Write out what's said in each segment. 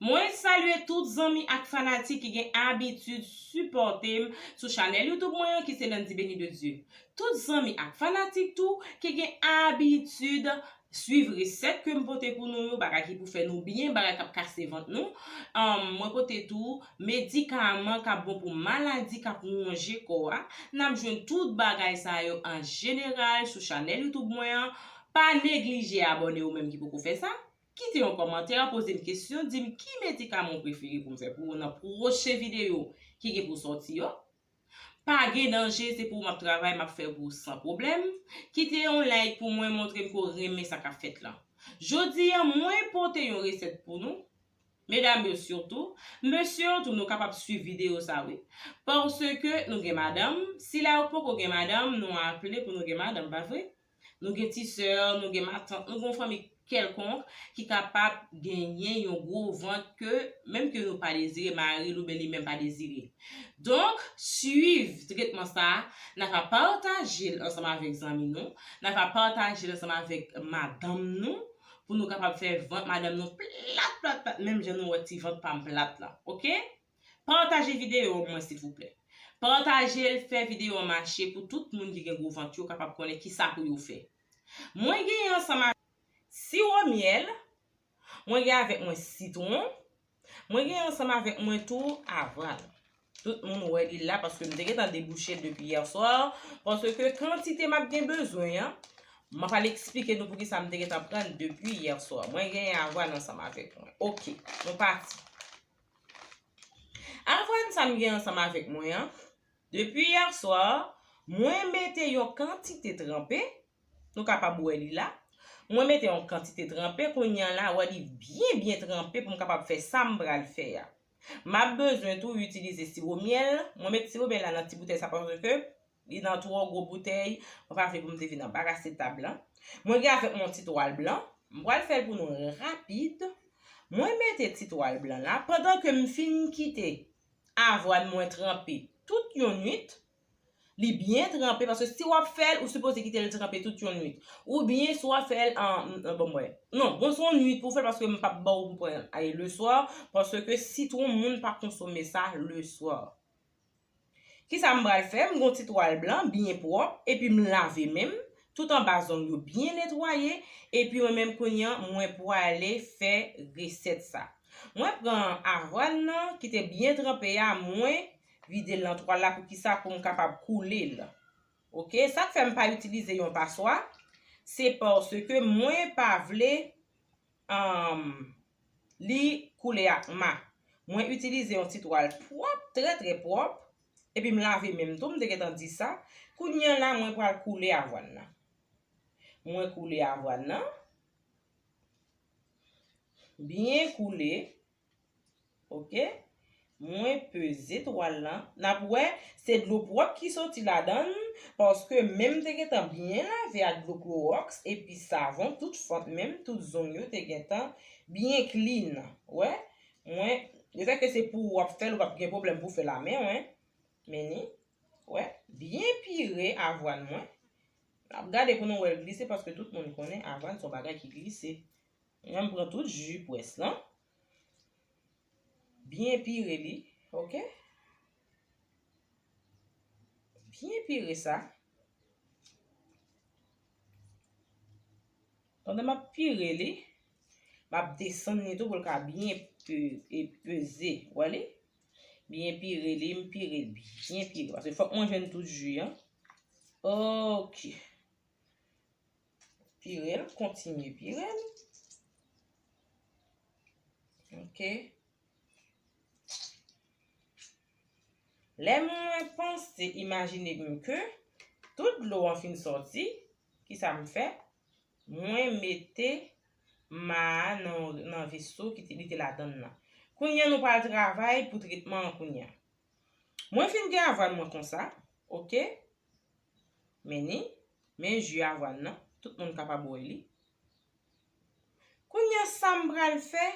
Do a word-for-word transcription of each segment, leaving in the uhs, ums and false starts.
Mwen salye tout zanmi ak fanatik ki gen abitid sipòte m sou chanèl YouTube mwen an, ki se Landy Béni de Dieu. Tout zanmi ak fanatik tou ki gen abitid swiv resèt ke m pote pou nou yo, bagay ki pou fè nou byen, bagay k ap kase vant nou. Ahn, mwen pote tou medikaman k ap bon pou maladi k ap wonje kò a. N ap jwenn tout bagay sa yo an jeneral sou chanèl YouTube mwen an. Pa neglije abòne ou menm ki poko fè sa. Kite yon kòmantè, poze m kesyon, di m ki medikaman w prefere pou m fè pou ou nan pwochen videyo ki gen pou sòti yo. Pa gen danje, se pou ou m ap travay, m ap fè pou ou san pwoblèm. Kite yon like pou mwen, montre m ke w renmen sa k ap fèt lan. Jodi a, mwen pote yon resèt pou nou. Medam yo sitou, mesye yo tou, nou kapab swiv videyo sa, wi. Paske nou gen madanm, si la yo poko gen madanm, nou aple pou nou gen madanm, pa vre? Nou gen ti sè, nou gen matant, nou gen yon fanmi kèlkonk ki kapab genyen yon gwo vant ke, menm ke nou pa dezire, mari l oubyen li menm pa dezire. Donk, swiv tretman sa a, n a ka pataje l ansanm avèk zanmi nou, n a ka pataje l ansanm avèk madanm nou, pou nou kapab fè vant madanm nou plat, plat, plat, menm jan nou wè ti vant pa m plat la, oke? Pataje videyo an mwen, silvouplè. Pataje l, fè videyo an mache pou tout moun ki gen gwo vant yo kapab konnen kisa pou yo fè. Mwen genyen ansanm avèk siwo myèl, mwen gen avèk mwen sitwon, mwen genyen ansanm avèk mwen tou avwàn. Tout moun wè li la paske m te gentan debouche l depi yè swa, paske kantite m ap gen bezwen an, m ap al eksplike nou poukisa m te gentan pran l depi yè swa. Mwen genyen avwàn ansanm avèk mwen. Oke, nou pati. Avwàn sa m gen ansanm avèk mwen an, depi yè swa, mwen mete yon kantite tranpe, nou kapab wè li la. Mwen mete yon kantite tranpe, kounye a la, wè li byen, byen tranpe pou m kapab fè sa m pral fè a. M ap bezwen tou itilize siwo myèl. Mwen met siwo myèl la nan ti boutèy sa paske li nan twò gwo boutèy. Mwen pa vle pou m te vin anbarase tab lan. Mwen gen avèk mwen yon ti twal blan. M pral fè l pou nou rapid. Mwen mete ti twal blan la pandan ke m fin kite avwàn mwen tranpe tout yon nwit. Li byen tranpe, paske si w ap fè l, ou sipoze kite l tranpe tout yon nwit. Oubyen si w ap fè l an, an, bon, mwen. Non, bon, se yon nwit pou w fè l, paske m p ap ba w pou pran l leswa, paske sitwon moun pa konsome sa leswa. Kisa m pral fè? M gon ti twal blan byen pwòp, epi m lave men m, tout anba zong yo byen netwaye, epi mwen menm kounye a, mwen prale fè resèt sa. Mwen pran avwàn nan ki te byen tranpe a, mwen vide l nan twal la. Poukisa? Pou m kapab koule l. Oke, sa k fè m pa itilize yon paswa, se paske mwen pa vle, um, li koule ak ma. Mwen itilize yon ti twal pwòp, trè, trè pwòp, epi m lave men m tou, m te gentan di sa. Kounye a la, mwen pral koule avwàn nan. Mwen koule avwàn nan. Byen koule. Oke? Mwen peze twal lan. N ap wè, se dlo pwòp ki soti ladan l, paske men m te gentan byen lave ak dlo klowòks, epi savon, tout fant men m, tout zong yo te gentan byen clean. Wè? Mwen, lefètke se pou ou w ap fè l, ou p ap gen pwoblèm pou w fè l a men w, wi. Men ni, wè, byen pire avwàn mwen. N ap gade pou nou wè l glise, paske tout moun konnen avwàn se yon bagay ki glise. Mwen, m pran tout ji pwès lan. Byen pire li, oke? Byen pire sa. Pandan m ap pire li, m ap desann li tou pou l ka byen pe-, e peze. Wè li? Byen pire li, m pire l byen pire. Paske fòk mwen jwenn tout ji an. Oke. Pire l, kontinye pire l. Oke. Lè mwen panse, imajine m ke tout dlo an fin sòti, kisa m fè? Mwen mete ma a nan, nan veso ki te, li te ladan l nan. Kounye a, nou pral travay pou tretman an kounye a. Mwen fin gen avwàn mwen konsa, oke? Men ni, men ji avwàn nan, tout moun kapab wè li. Kounye a, sa m pral fè,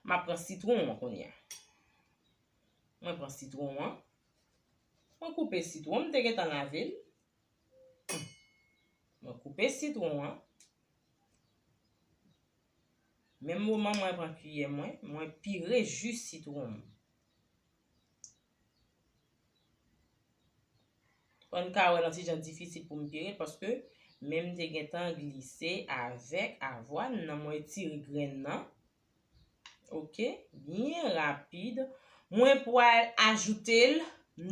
m ap pran sitwon an kounye a. Mwen pran sitwon an. Mwen koupe sitwon, m te gentan lave l. Mwen koupe sitwon an. Menm moman mwen pran kiyè mwen, mwen pire ji sitwon m. Fò n ka wè l yon ti jan difisil pou m pire l, paske menm m te gentan glise avèk avwàn nan, mwen retire grenn nan. Oke, byen rapid. Mwen pral ajoute l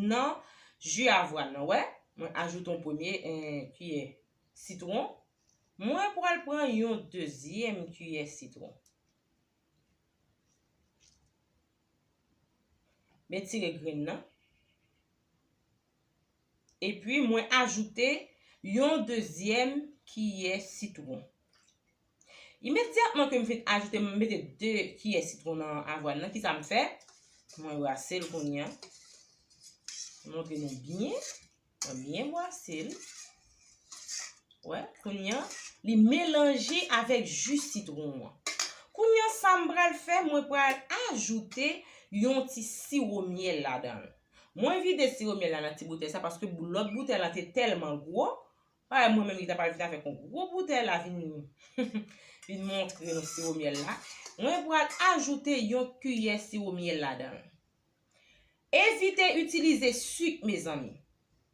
nan ji avwàn nan, wè. Mwen ajoute yon premye, eh, kiyè sitwon. Mwen pral pran yon dezyèm kiyè sitwon. Men tire grenn nan. Epi mwen ajoute yon dezyèm kiyè sitwon. Imedyatman ke m fin ajoute, m mete de kiyè sitwon nan avwàn nan, kisa m fè? Mwen brase l kounye a. Montre nou byen. Mwen byen brase l. Wè, kounye a, li melanje avèk ji sitwon an. Kounye a, sa m pral fè, mwen pral ajoute yon ti siwo myèl ladan l. Mwen vide siwo myèl la nan ti boutèy sa paske bou-, lòt boutèy la te tèlman gwo. Parèy mwen menm ki ta pral vin avèk yon gwo boutèy la vin, vin montre nou siwo myèl la. Mwen pral ajoute yon kiyè siwo myèl ladan l. Evite itilize sik, mezanmi.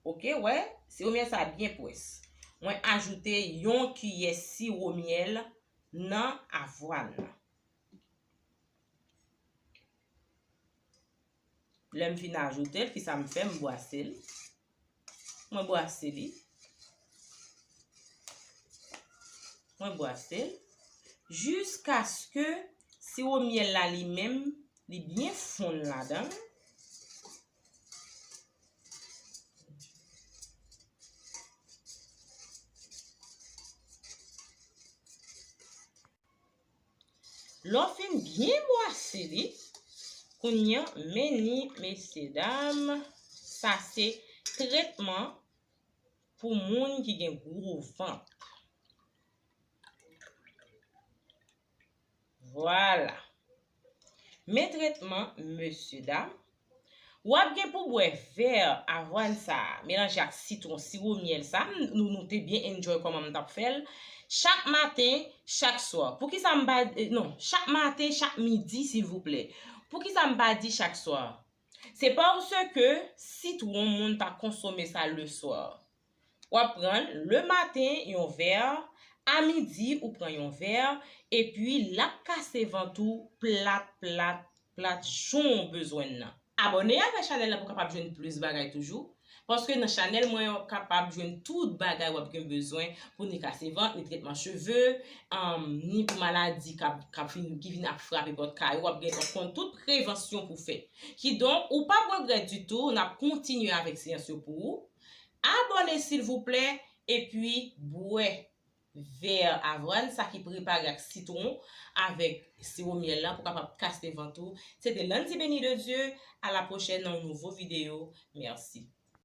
Oke, wè, siwo myèl sa byen pwès. Mwen ajoute yon kiyè siwo myèl nan avwàn nan. Lè m fin ajoute l, kisa m fè? M bwase l. Mwen bwase li. Mwen bwase l. Jiskaske siwo myèl la li menm, li byen fonn ladan l. Lè w fin byen bwase li, kounye a, men ni, mesye dam, sa se tretman pou moun ki gen gwo vant. Vwala. Men tretman, mesye dam. W ap gen pou bwè vè avwàn sa a, melanje ak sitwon, siwo myèl sa a. M, nou, nou te byen enjoy kòman m t ap fè l. Chak maten, chak swa. Poukisa m pa, eh, non, chak maten, chak midi, silvouplè. Poukisa m pa di chak swa? Se paske sitwon, moun ta konsome sa le swa. W ap pran le maten yon vè, a midi ou pran yon vè, epi l ap kase vant ou plat, plat, plat, jan w bezwen l nan. Abòne avèk chanèl la pou w kapab jwenn plis bagay toujou. Paske nan chanèl mwen, w ap kapab jwenn tout bagay w ap gen bezwen pou ni kase vant, ni tretman cheve, um, ni pou maladi k ap, k ap vin, ki vin ap frape pòt kay ou, w ap gen, w ap konn tout prevansyon pou fè. Kidonk, ou p ap regrèt ditou, n ap kontinye avèk seyans yo pou ou. Abòne silvouplè, epi bwè vè avwàn sa ki prepare ak sitwon avèk siwo myèl la pou kapab kase vant ou. Se te Landy Béni de Dieu. À la prochaine nan yon nouvo videyo. Mèsi.